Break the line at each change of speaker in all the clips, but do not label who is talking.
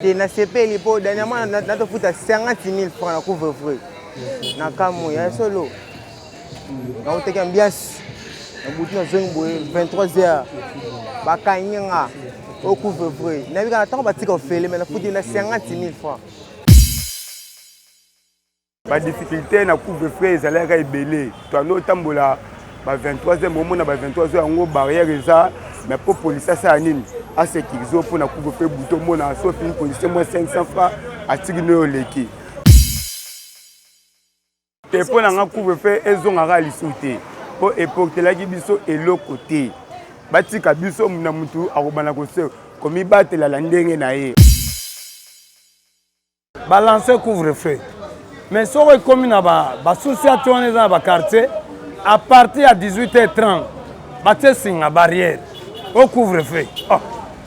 Te nasepeli mpo dernièrement natofuta 50 000 francs na couvre-feu na kamwe ya solo nakoteki ambiance na butu nazongi boye 23 heures bakangi nga o couvre-feu nayebi kaka ntango batika ofele me nafuti na 50 000 francs.
Ba difficultés na couvre-feu ezalaka ebele. Toando otambola ba 23 heures, omona ba 23 heures yango barrière eza mais mpo policier asala nini asécurise yo mpo na couvre-feu butu omona sauf une policier moins 500 francs atiki no oleki te. Mpo na nga couvre-feu ezongaka lisusu te mpo eportelaki biso eloko te. Batika biso na mutu akobanda komibatela na ndenge na ye.
Ba lancer couvre feu mais soko ekomi na ba sous-ciat wana eza na ba quartier à partir ya 18h30 batie singa barrière au couvre feu. Oh,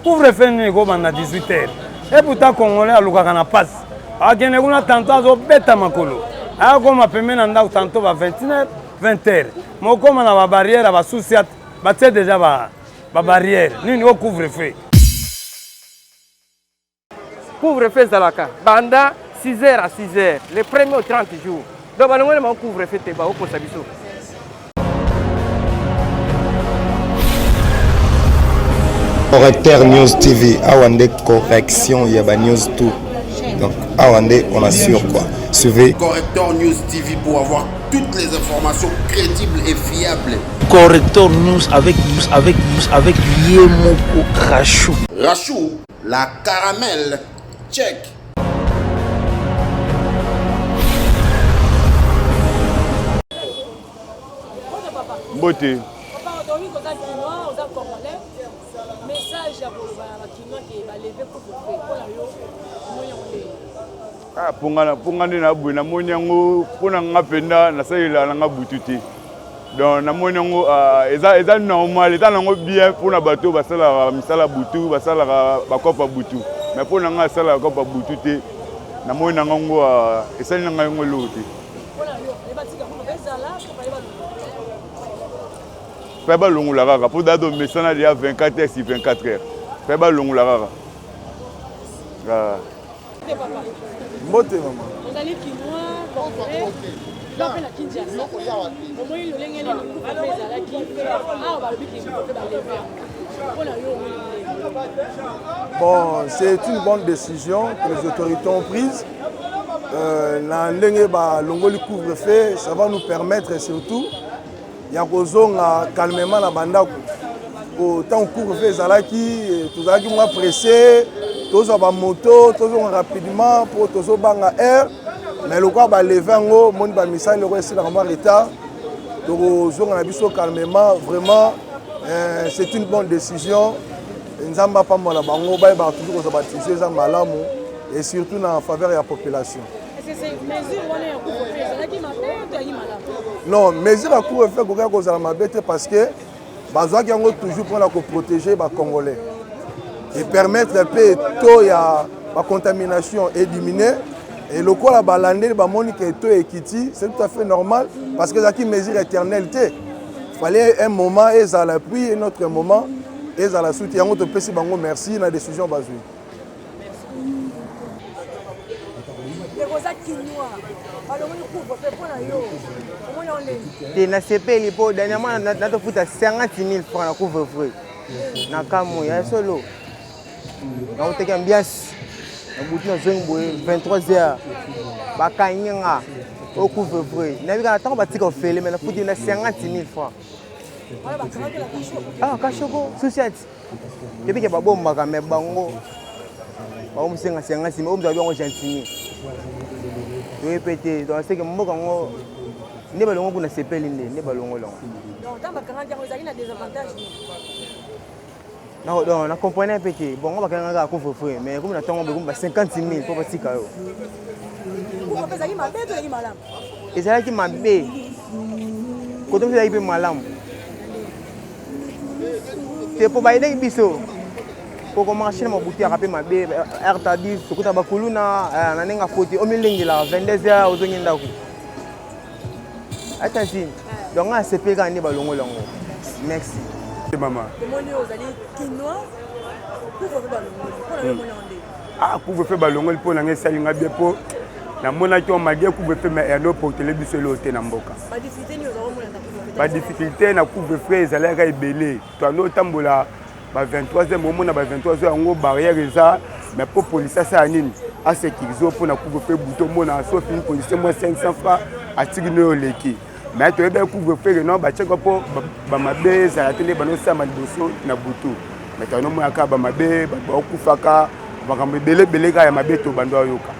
couvre feu nini ekobanda 18h? Et pourtant congolais alukaka na pasi, akende kuna tanto azobeta makolo, akoma pembeni na ndako tanto ba 21h 20h, mokoma na ba barrière ya ba sous-ciat batie déjà ba barrière nini au couvre feu.
Couvre-feu ezalaka banda 6 heures à 6 heures le premier au 30 jours. Donc balongoli bango couvre-feu te, bakokosa biso.
Correcteur News TV, awa nde correction ya ba news tout. Donc awa nde on assure quoi. Suivez
Correcteur News TV pour avoir toutes les informations crédibles et fiables.
Correcteur News avec avec avec Yemoko Rachou.
Rachou, la caramel, check.
Mbote. Ah, mpo nga nde na boye namoni yango mpo na nga mpenza nasalela na nga butu te. Donc namoni yango ah, eza, eza normal, eza nango bien mpo na bato oyo basalaka misala butu, basalaka bakopa butu, mais mpo na nga asalaka kopa butu te, namoni na ngango ah, esali na ngai yango eloko te. Mpe balongola kaka mpo dado mesana deja 24 heures sur 24 heures, mpe balongola kaka. Ah.
Mbote mama.
Ozali kinois, congolais, nga mpe na Kinshasa. Omoni lolenge nini kufa mpe ezalaki awa, balobi ke kufa mpe baleve yango. Mpo na yo omoni ndenge?
Bon, c'est une bonne décision que les autorités ont prise. Na ndenge balongoli couvre-feu, ça va nous permettre surtout ya kozonga calmement na bandako. Po ntango couvre-feu ezalaki, tozalaki mwa pressé, tozwa bamoto, tozonga rapidement po tozobanga air. Mais lokola baleve yango, moni bamisali lokola esilaka mwa retard, tokozonga na biso calmement. Vraiment, c'est une bonne décision. Nzambe apambola bango, bayebaka toujours kozwa badécision eza malamu et surtout na faveur ya population. Non, mesure ya couvre-feu ekoki kozala mabe te parce que bazwaki yango toujours mpona koprotéger bacongolais et permettre mpe taux ya bacontamination ediminuer. Et lokola balandeli bamoni ke taux ekiti, c'est tout à fait normal parce que ezalaki mesure éternelle te. Fallait un moment ezala, puis un autre moment ezala suti yango. Topesi bango merci na décision bazwi.
Oza kinois, balongoli couvre-feu, mpo na yo omoni yango ndenge?
Te, nasepeli mpo dernièrement natofuta 50 000 francs na couvre-feu na kamwe ya solo. Nakoteki ambiance na butu nazongi boye 23 heures, bakangi nga o couvre-feu. Nayebi kaka ntango batika ofele, me nafuti na 50 000 francs. Ah, kashoko sous-ciat toyebi ke babombaka, me bango bakomosenga 50 000 oyo moto yango gentini toyebi mpe te. Donc seke mboka yango nde balongo kuna, sepeli nde nde balongola yango. Donc na comprendre mpe te, bongo bakanga kaka couvre-feu, mais komi na ntongo bokomi ba 50 000 mpo batika yo. Ezalaki mabe, koto mosu ezalaki mpe malamu te, mpo bayedaki biso po komarche na mabutu yaka mpe mabe, heure tardive tokuta bakuluna na ndenge afoti omilengelaka 22 heures ozongi ndako atantine. Donc nga asepeli kaka nde balongola yango. Merci.
Mama.
Tomoni ozali kinois, couvre-feu balongoli, mpo na yo omoni yango ndenge?
Ah, couvre-feu balongoli mpo na ngai esali ngai bien mpo namonaki yango malgré couvre-feu mais yando portele biso eloko te na mboka. Badifficulté na couvre-feu ezalaka ebele, toando otambola ba 23 heures, omona ba 23 heures yango barrière eza, mais mpo policier asala nini, asécurise mpo na couvre-feu butu, omona soki policier mwa 500 francs atiki noyo oleki. Mais toyebaki couvre-feu ke non, batiaka mpo bamabe ezala te nde banosama liboso na butu, mais tonomona kaka bamabe, bato bakufaka, makambo ebele ebele kaka ya mabe to bando ayoka.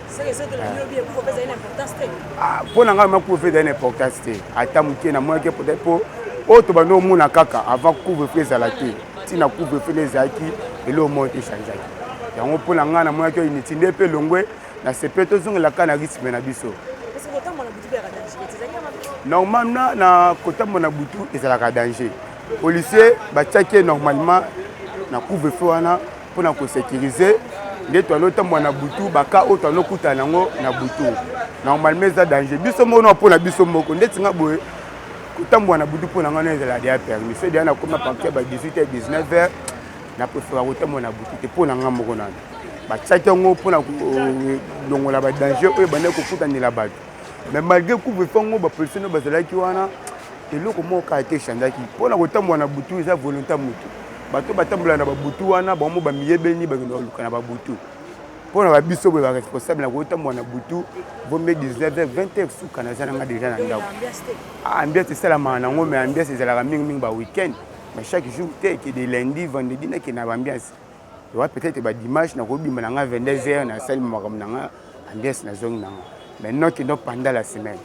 Mpo na ngai ma couvre-feu ezali na importance te ata moke. Namonaki peut-être mpo oyo tobandi omona kaka avant couvre-feu ezala te, ntina couvre-feu nde ezalaki eloko moko te echangeaki yango. Mpo na ngai namonaki oyo inutile nde mpe elongwe na sepe, tozongela kaka na rythme na biso normalement. Na kotambola na butu ezalaka danger. Policier batiaki ye normalement na couvre-feu wana mpona kosécuriser nde toando otambola na butu, baka oyo toando okutana yango na butu normalement eza danger. Biso moko na mpona biso moko ndeti nga boye, kotambola na butu mpo na ngai no ezala deya permis so deya nakoma partir ya ba 18 h 19 heures, na préféra kotambola na butu te. Mpo na ngai moko nano batiaki yango mpona kolongola badanger oyo ebandaki kokutanela bato, mais malgré couvre-feu yango bapolicier no bazalaki wana, eloko moko kaka te echangeaki. Mpona kotambola na butu eza volonté ya motu. Bato batambola na babutu wana bango bamiyebeni, bakende koluka na babutu. Mpona babiso boye baresponsable na kotambola na butu vombe 19 h 20 h suka naza nanga déjà na ndako. Ambiance esalamaka nango, mais ambiance ezalaka mingimingi ba week-end, mais chaque jour te. Ekende lundi, vendredi nakende na baambiance ewa, peut-être badimanche nakobima na nga 22 heures, nasali makambo na nga ambiance, nazongi na nga. Mais non kendo pendant la semaine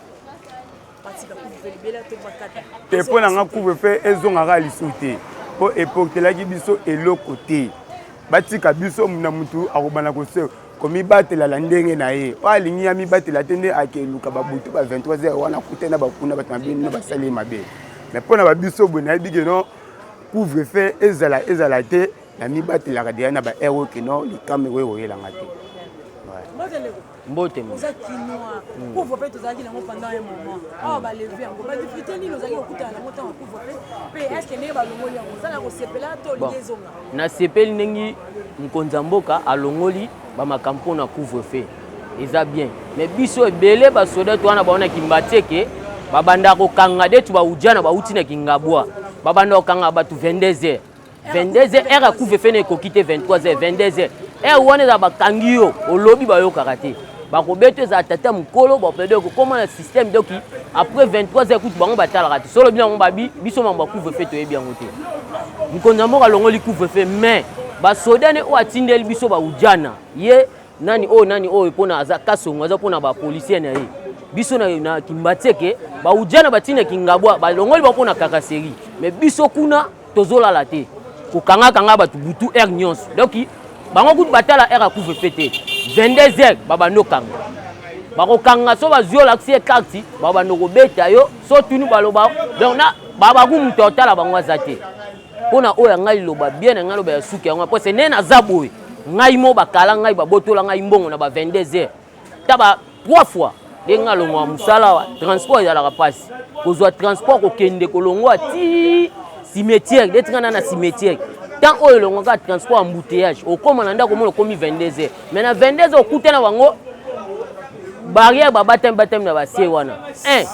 te. Mpo na nga couvre-feu ezongaka lisusu te mpo eportelaki biso eloko te. Batika biso na mutu akobanda kose komibatela na ndenge na ye oyo alingi amibatela te, nde akeluka babutu ba 23 heures wana kuta na bakuna bato mabe no basali ye mabe. Mais mpo na babiso boye nayebi ke non, couvre-feu ezala ezala te, namibatelaka deya na ba heure oyo ke non, likambo ekoki koyelanga te.
Mbote.
Oza kinois, couvre-feu tozalaki nango pendant un moment, awa balever yango, badifficulté nini ozalaki kokutana nango ntango couvre-feu? Mpe est ce que ndenge balongoli yango oza na kosepela to olingi ezonga?
Nasepeli ndenge mokonzi ya mboka alongoli bamakambo mpona couvre-feu, eza bien. Mais biso ebele basoda to wana baona Kimbanseke, babanda kokanga detu baujana bauti na Kingabwa, babanda kokanga bato 22 heures, 22 heures, heure ya couvre-feu na ekoki te 23 heures, 22 heures, heure wana ezala bakangi yo, olobi bayokaka te, bakobeta, ezala tata mokolo bapede kokóma na système. Donc après 23 heures kutu bango batalaka te. Solo bino yango babi biso mambo ya couvre-feu toyebi yango te. Mokonzi ya mboka alongoli couvre-feu, mais basoda ne oyo atindeli biso baujana ye nani oyo nani oyo mpona aza Kasongo, aza mpona bapolicier na ye. Biso na Kimbanseke baujana batina Kingabwa, balongoli bango mpona kakaseri, mais biso kuna tozolala te, kokangakanga bato butu heure nyonso. Donc bango kutu batala heure ya couvre-feu te, 22 heures babandi okanga, bakokanga so bazwi olakisi ye carte, babandi kobeta yo so tuni baloba. Donc na babaku moto otala bango aza te. Mpona oyo ya ngai liloba bien na ngai loba ya suki yango mpo se nde naza boye, ngai mo bakala ngai, babotola ngai mbongo na ba 22 heures ta ba trois fois. Nde ngai alongwaka mosala awa, transport ezalaka mpasi kozwa transport kokende kolongwa ti cimetière. Nde tika na na cimetière tant oyo elongwaka transport, embouteillage, okóma na ndako omona okomi 22 heures. Mais na 22 heures okutana bango barrière babatami batami na basie wana 1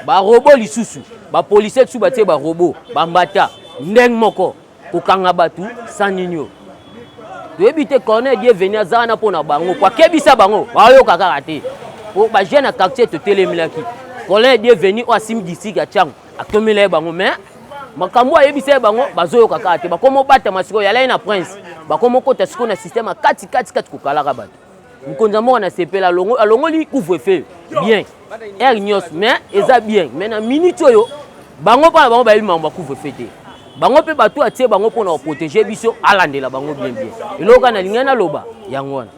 barobo lisusu, bapolicier lisusu batie barobo bambata ndenge moko kokanga bato sans nini oyo toyebi te. Corneille Bienvenu aza wana mpo na bango po akebisa bango, baoyoka kaka te. Po bajeune ya quartier totelemelaki Corneille Bienvenu oyo asimbi district ya Tshangu, atomela ye bango, mais makambo ayebisa ye bango bazoyoka kaka te. Bakoma obatama sikoyo yala ye na prince, bakoma okota sikoyo na système ya kati kati kati kokalaka bato. Mokonzi ya mboka na sepela alongoli couvre-feu bien heure nyonso, mais eza bien. Mais na minute oyo bango mpo na bango bayebi makambo ya couvre-feu te. Bango mpe bato atie bango mpona koprotéger biso, alandela bango bien bien. Eloko kaka nalingai naloba yango wana.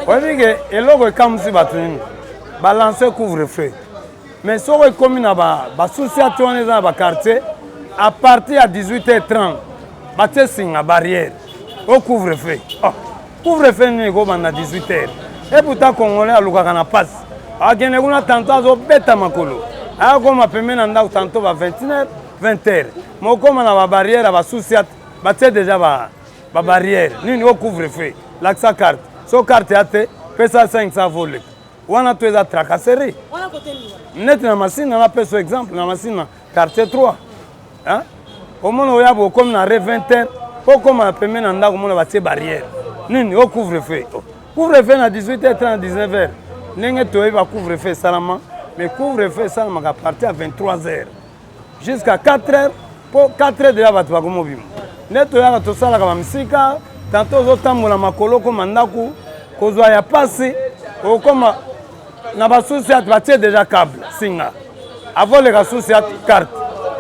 Oyebi ke eloko ekamwisi bato nini? Balance couvre-feu, mais soko ekomi na basous-ciat wana eza na baquartier, à partir ya 18 h 30 batie singa barrière o couvre-feu. Oh, couvre-feu nini ekobanda 18 heures? Et pourtant congolais alukaka na pasi, akende kuna tanto azobeta makolo, ayakoma pembe na ndako tanto ba 21 heures, 20 heures, mokoma na babarrière ya basous-ciat. Batie déjà ba ba barrière nini o couvre feu lakisa carte so carte ya te pesa 500 voleka wana to eza tracasserie neti na masina napesa exemple na masina quartier 3 hein? Omona oya bokomi na re 20 heures mpo okoma na pembe na ndako omona batie barrière nini o couvre feu oh. Couvre feu na 18 heures 30 19 heures ndenge toyebi ba couvre feu esalama mais couvre feu esalamaka partir ya 23 heures jusqu'à 4 heures mpo 4 heures deja bato bakomobima nde toyaka tosalaka bamisika tanto ozotambola makolo okoma ndako kozwa ya pasi okoma na basusi ati batie deja cable singa avoleka susi ya carte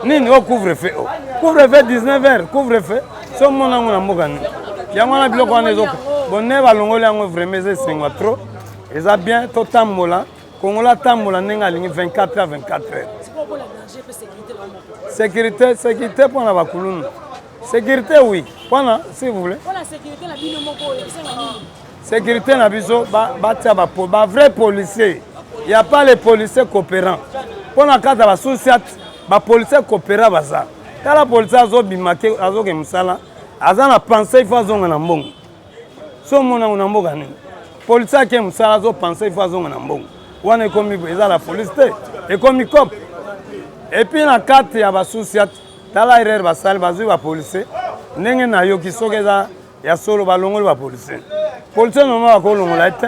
nini o couvre feu o couvre feu 19 heures couvre feu so omona yango na mboka nini yango wana biloko wana ezoka bon balongoli yango vraiment eza esengwa trop eza bien totambola Kongola atambola ndenge alingi 24 heures 24 heures. Sécurité, sécurité mpo na bakuluna. Sécurité oui. Mpona s'il vous plaît. Sécurité na biso batia ba, ba vrai policier. Il y a pas les policiers coopérants. Mpo na kati ya basusiat ba policiers coopérants baza. Tala policier azobima ke azoke mosala aza na pensée il faut azonga na mbongo. So omona yango na mboka nini? Policier ake mosala azo penser il faut azonga na mbongo. Wana ekomi eza la police te, ekomi cop. Et puis na kati ya basusiat tala erreur basali bazwi ba policier ndenge nayoki soki eza ya solo balongoli ba policier. Policier normal bakolongola ye te,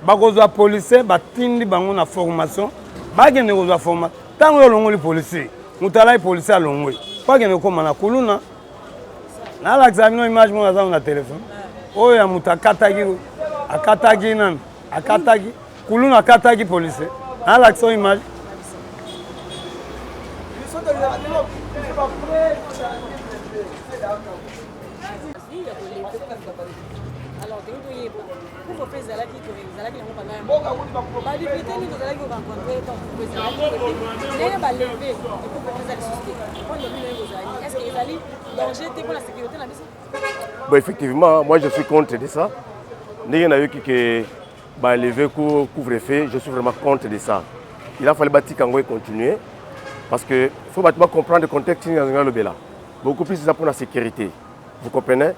bakozwa policier batindi bango na formation, bakende kozwa formation. Ntango yo olongoli policier, moto alai policier alongwe, po akende kokoma na kuluna. Nalakisa bino image moko naza na telefone oyo ya moto akataki akataki nani akataki kuluna akataki policier. Nalakisa oyo image.
Alors tolingi toyeba couvre-feu ezalaki ezalaki yango pendant un mois badifficulté nini tozalaki korencontre ntango couvre-feu ezalaki ndenge baleve couvre-feu eza lisusu te mpo ndomi nayo kozala nini est ce que ezali danger te mpo na sécurité na biso?
Bon, effectivement, moi je suis contre de ça. Ndenge nayoki ke balever couvre-feu, je suis vraiment contre de ça. Il a fallu batika yango continuer parce que faut bato bacomprendre contexte nini nazinga lobela. Beaucoup plus eza mpona sécurité. Vous comprenez?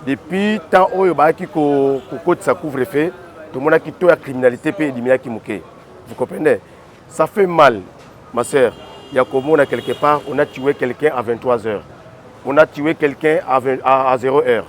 Depuis temps oyo bayaki kokotisa couvre-feu, tomonaki taux ya criminalité mpe edimiaki moke. Vous comprenez? Ça fait mal, ma sœur. Ya komona quelque part, on a tué quelqu'un à 23 heures. On a tué quelqu'un à, à, à 0 heure.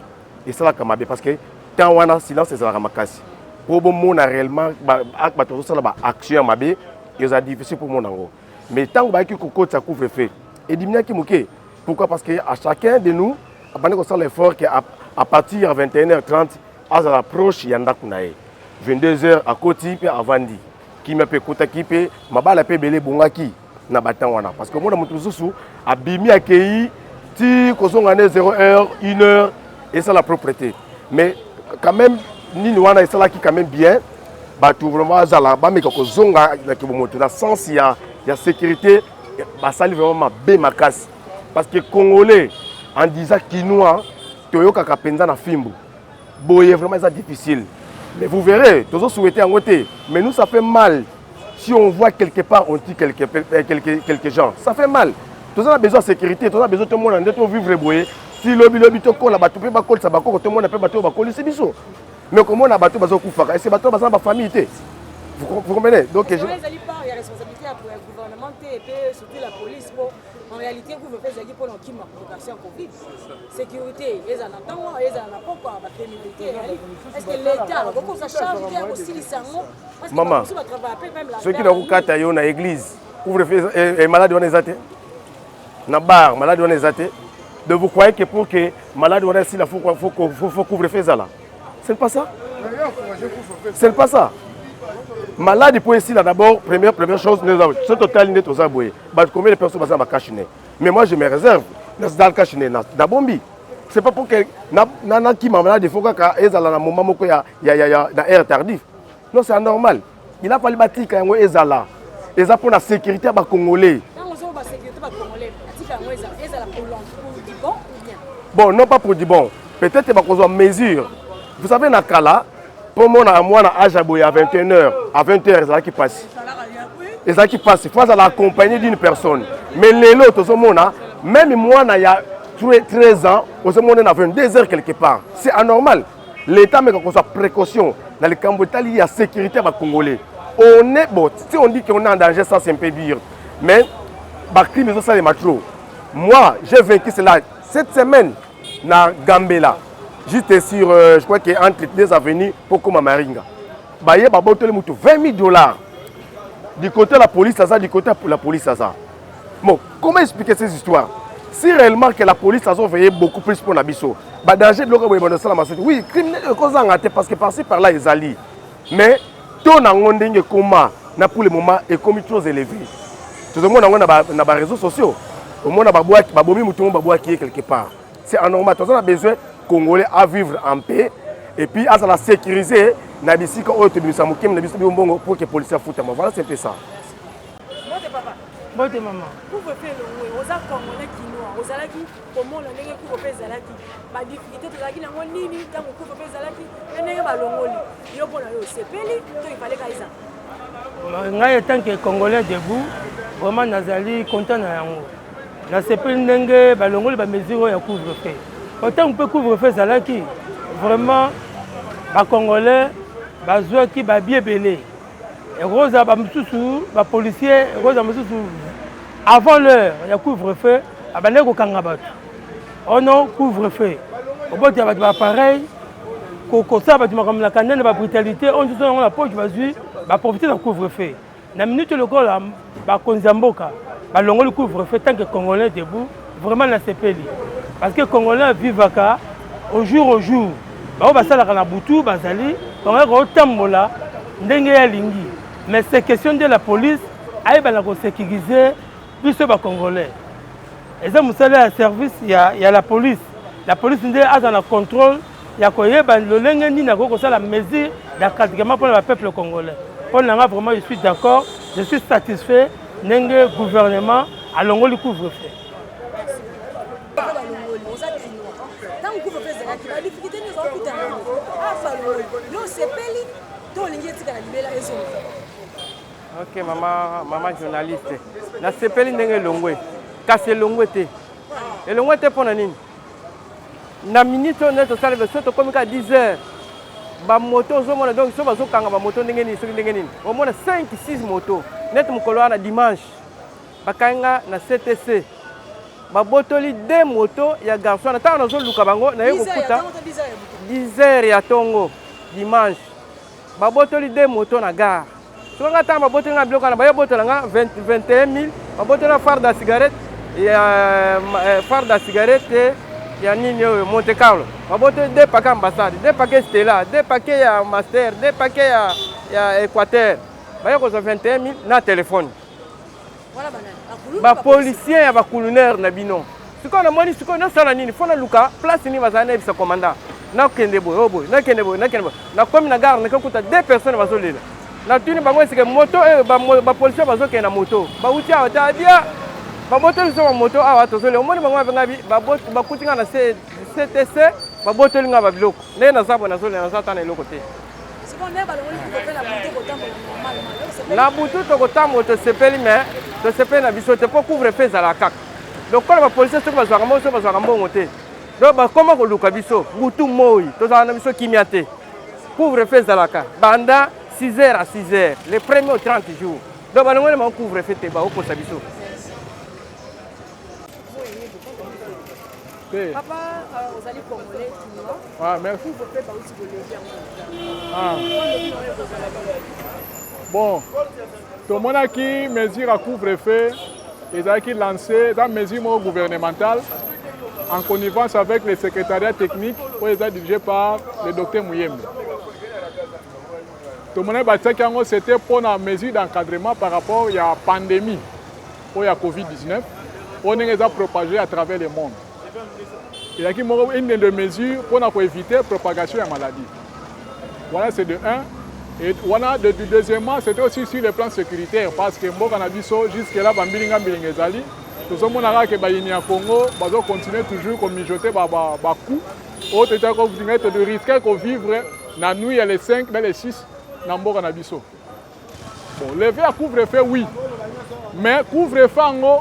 Esalaka mabe parce que temps wana silence ezalaka makasi. Po bomona réellement bato bazosala ba action ya mabe, ezala difficile pour mona yango. Mais ntango bayaki kokotisa couvre-feu, edimiaki moke. Pourquoi? Parce que à chacun de nous, abandi kosala effort que à partir ya 21h30 azala proche ya ndako na ye. 22h akoti mpe avandi. Kimia mpe ekotaki mpe mabala mpe ebele ebongaki na batemps wana. Parce que omona moto mosusu abimi akei ti kozonga ne 0 heure, 1 heure esala propreté. Mais quand même nini wana esalaki quand même bien bato vraiment azala bameka kozonga na kibomoto na sens ya, ya sécurité basali vraiment mabe makasi parce que congolais en disant kinois toyokaka mpenza na fimbu boye vraiment eza difficile. Mais vous verrez, tozo souhaiter yango te, mais nous ça fait mal si on voit quelque part on tue quelque, quelque, quelque gens, ça fait mal. Toza na besoin ya sécurité, toza na besoin tomona nde tovivre boye ti lobi lobi tokola bato mpe bakolisa bakoko tomona mpe bato oyo bakolisi biso. Mais komona bato bazokufaka, ese bato baza na bafamille te. Vous comprenez? Donc
je... ezali part ya responsabilité ya gouvernement te et surtout la police po en réalité couvre-feu ezalaki mpona okima propagation ya Covid. Sécurité ezala na ntongo ezala na pokwa ba criminalité ezali. Est-ce que l'État akoki kozwa charge te ya kosilisa yango? Parce que
Mama,
bamosusu batravaille pe même la
soki nakokata yo na église couvre-feu malade wana eza te na bar malade wana eza te. Donc vous croyez que pour que malade wana esila faut, faut, faut, faut couvre-feu ezala? Ce n'est pas ça. Ce n'est pas ça. Malade pour esila d'abord, première, première chose, ce total nde toza boye. Ba combien de personnes baza ba cache-nez? Mais moi je me réserve. Dans le cache-nez na bombi. C'est pas pour que na na na kima malade faut kaka ezala na moment moko ya ya ya ya na air tardif. Non, c'est anormal. Il a fallu batika yango ezala. Eza pour la sécurité ya ba Congolais.
Tango so ba sécurité ba Congolais, batika yango ezala ezala pour pour du bon ou bien?
Bon, non pas pour du bon. Peut-être bakozwa mesure. Vous savez na kala po mona mwana âge ya boye à 21h, à 20h ezalaki pasi. Ezalaki pasi, faut azala accompagné d'une personne. Mais lelo tozomona même mwana ya 13 ans ozomona na 22 heures quelque part. C'est anormal. L'État meka kozwa précaution na likambo etali ya sécurité ya bacongolais. On est bon, si on dit qu'on est en danger, ça c'est un peu dur, mais bacrime ezosalema trop. Moi, j'ai vécu cela cette semaine na Gambela, juste sur je crois que entre deux avenues pokoma Maringa. Baye babotoli mutu 20 000 $. Du côté de la police aza, du côté de la police aza. Bon, comment expliquer ces histoires? Si réellement que la police azo veillé beaucoup plus pour na biso, badanger biloko boye bandosala soki oui, criminel ekozanga te, parce que par-ci par-là ezali, mais to nango ndenge ekoma na pour le moment ekomi trop élevé. Tozomona yango na baréseaux sociaux, omona babwaki, babomi motu mo, babwaki ye quelque part. C'est anormal. Toza na besoin Congolais à vivre en paix et puis azala sécurisé na bisika oyo tobimisa mokemi na biso mbongo pour que policier afutama. Voilà, c'est un peu ça.
Mbote, papa.
Mbote, mama.
Couvre-feu elongwe. Oza Congolais kinois, ozalaki komona ndenge couvre-feu ezalaki, badifficulté tozalaki nango nini ntango couvre-feu ezalaki, mpe ndenge balongoli yo, mpo na yo osepeli to ifaleka eza?
Ngai, en tant que Congolais debout, vraiment nazali content na yango. Nasepeli ndenge balongoli bamesure oyo ya couvre-feu. Otango mpe couvre-feu ezalaki, vraiment Bacongolais bazwaki babi ebele. Ekozala bamosusu bapolicier, ekozala mosusu avant l'heure ya couvre-feu abandaki kokanga bato ono couvre-feu, obotela bato baappareil, kosala bato makambo na kandene, babrutalité oyo nyonso yango na poche bazwi, baprofite na couvre-feu. Na minute lokola bakonzi ya mboka balongoli couvre-feu, tant que Congolais debout, vraiment nasepeli, parce que Congolais avivaka au jour au jour. Bango basalaka na butu, bazali bango kotambola ndenge ye alingi, mais c'est question de la police ayebana kosécuriser biso Bacongolais. Eza mosala ya service ya la police. La police nde aza na contrôle ya koyeba lolenge nini akoki kosala mesure d'encadrement mpona bapeuple congolais. Mpo na nga, vraiment je suis d'accord, je suis satisfait ndenge gouvernement alongoli couvre-feu.
Balongoli, oza Kinois, ntango couvre-feu ezalaki, badifficulté nini ozakutana yango? Balongoli, yo osepeli to olingi etikala libela, ezonga?
Ok, mama, mama journaliste, nasepeli ndenge elongwe, kasi elongwe te, elongwe te. Mpo na nini? Na minute oyo nde tosala so, tokomi kaka 10 heures, bamoto ozomona, donc so bazokanga bamoto ndenge nini, soki ndenge nini, omona 5 6 moto. Neti mokolo wana dimanche, bakangi nga na CTC, babotoli de moto ya garçon wana. Ntango nazoluka bango, naye kokuta 10 heures ya ntongo dimanche, babotoli de moto na gare. Soki nga ntango babotoli nga biloko wana, baye botola nga 21 000, babotoli nga farde ya cigarette, ya farde ya cigarette ya nini oyo Monte Carlo, babotoli deux paquet Ambassade, deux paquet Stella, deux paquet ya Master, deux paquet ya Équateur. Baye kozwa 21 000 na telefone. Bapolicier ya bacolonel na bino. Sikoyo namoni, sikoyo nasala nini? Fo naluka place nini bazala, nayebisa commandant nakende boye, oyo boye, nakende boye, nakende boye. Nakomi na gare, nakokuta deux personnes bazolela. Natuni bango esike moto oyo bapolicier bazokende na moto bauti awa te. Abia babotoli biso bamoto awa, tozolela. Omoni bango babenga, bakuti nga na CTC, babotoli nga babiloko. Ndenge naza boye, nazolela, naza ata na eloko te. Na butu tokotambola, tosepeli, mais tosepeli na biso te, mpo couvre-feu ezalaka kaka lokola bapolicier. Soki bazwaka mbongo, soki bazwaka mbongo te, donc bakoma koluka biso butu moi, tozala na biso kimia te. Couvre-feu ezalaka banda 6 heures à 6 heures, le premier au 30 jours. Donc balongoli bango couvre-feu te, baokosa biso.
Papa, ozali Congolais kinois.
Ah, merci.
Couvre-feu bauti kolever yango.
Ah. Bon, tomonaki mesure ya couvre-feu ezalaki lancé, eza mesure moko gouvernementale en connivence avec le secrétariat technique oyo eza dirigé par le docteur Muyembe. Tomonaki batiaki yango, c'était mpona mesure d'encadrement par rapport ya pandémie oyo ya Covid-19, oyo ndenge eza propagé à travers le monde. Ezalaki moko une de mesure mpona koéviter propagation ya maladie. Voilà, c'est de un. Et voilà, deuxièmement, c'était aussi sur le plan sécuritaire, parce que mboka na biso jusque là bambilinga mbilinga ezali. Tozomona kaka ke bayini ya Congo bazocontinue toujours komijoter bacoup oyo toyetaka kolinga, torisque kovivre na nuit ya le 5 na le 6 na mboka na biso. Bon, lever ya couvre-feu, oui, mais couvre-feu yango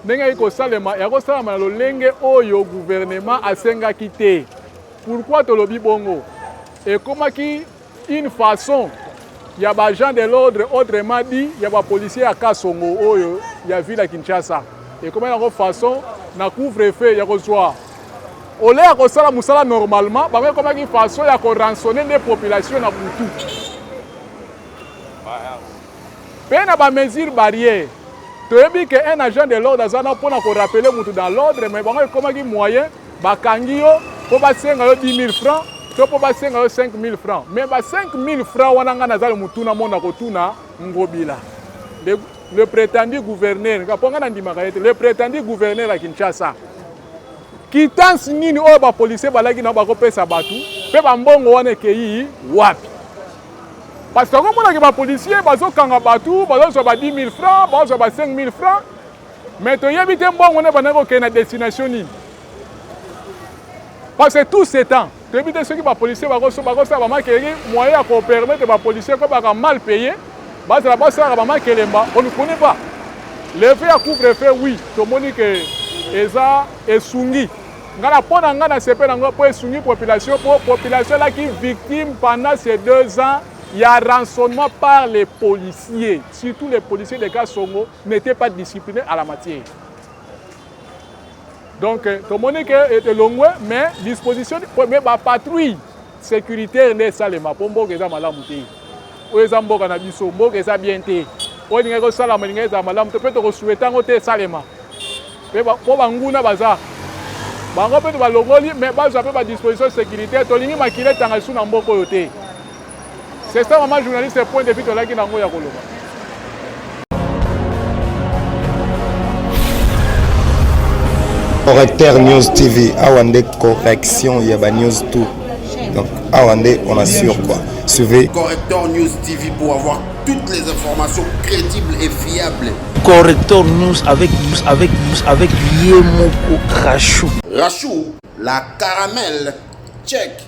ndenge eyaki kosalema, ya kosalama na lolenge oyo gouvernement asengaki te. Pourquoi tolobi bongo? Ekomaki une façon ya ba agents de l'ordre, autrement dit ya ba policiers ya Kasongo oyo ya ville ya Kinshasa. Ekomaki yango façon na couvre-feu ya kozwa ole ya kosala mosala normalement, bango ekomaki façon ya ko rançonner nde population na butu. Mpe na ba mesures barrières, toyebi que un agent de l'ordre aza na mpona ko rappeler mutu dans l'ordre, mais bango ekomaki moyen bakangi yo mpo basenga yo 10 000 francs to mpo basenga yo 5 000 francs. Mais ba 5 000 francs wana ngai naza motuna mona kotuna Ngobila le prétendu gouverneur, mpo ngai nandimaka ye te, le prétendu gouverneur ya Kinshasa, quittance nini oyo ba policiers balaki na bakopesa bato mpe bambongo wana ekei wapi? Parce que okomonake ba policiers bazokanga bato, bazozwa ba 10 000 francs, bazozwa ba 5 000 francs, mais toyebi te mbongo wana ebandaki kokende na destination nini. Parce que tout ce temps toyebi te soki ba policiers bakosala bamakeleki moyen ya kopermettre ba policiers ko baka mal payé, bazala basalaka bamakelemba, on ne connaît pas. Levée ya couvre-feu, oui, tomoni ke eza esungi. Nga na mpo na nga na sepe nango mpo esungi population, mpo population elaki victime pendant ces 2 ans ya rançonnement par les policiers, surtout les policiers de Kasongo n'étaient pas disciplinés à la matière. Donc tomoni ke elongwe, mais disposition mais ba patrouille sécuritaire nde esalema mpo mboka eza malamu te. Oyo eza mboka na biso, mboka eza bien te. Oyo elingaki kosalama elingaki ezala malamu te, mpe tokosouhaite yango te esalema. Mpe mpo banguna baza bango mpe balongoli, mais bazwa mpe badisposition sécuritaire. Tolingi makila etanga lisusu na mboka oyo te. C'est ça, maman journaliste, point de vue tolaki nango ya koloba.
Correcteur News TV, awa nde correction ya ba news tout. Donc awa nde on assure quoi. Suivez
Correcteur News TV pour avoir toutes les informations crédibles et fiables.
Correcteur News avec avec avec Yemoko Rachou.
Rachou, la caramel. Check.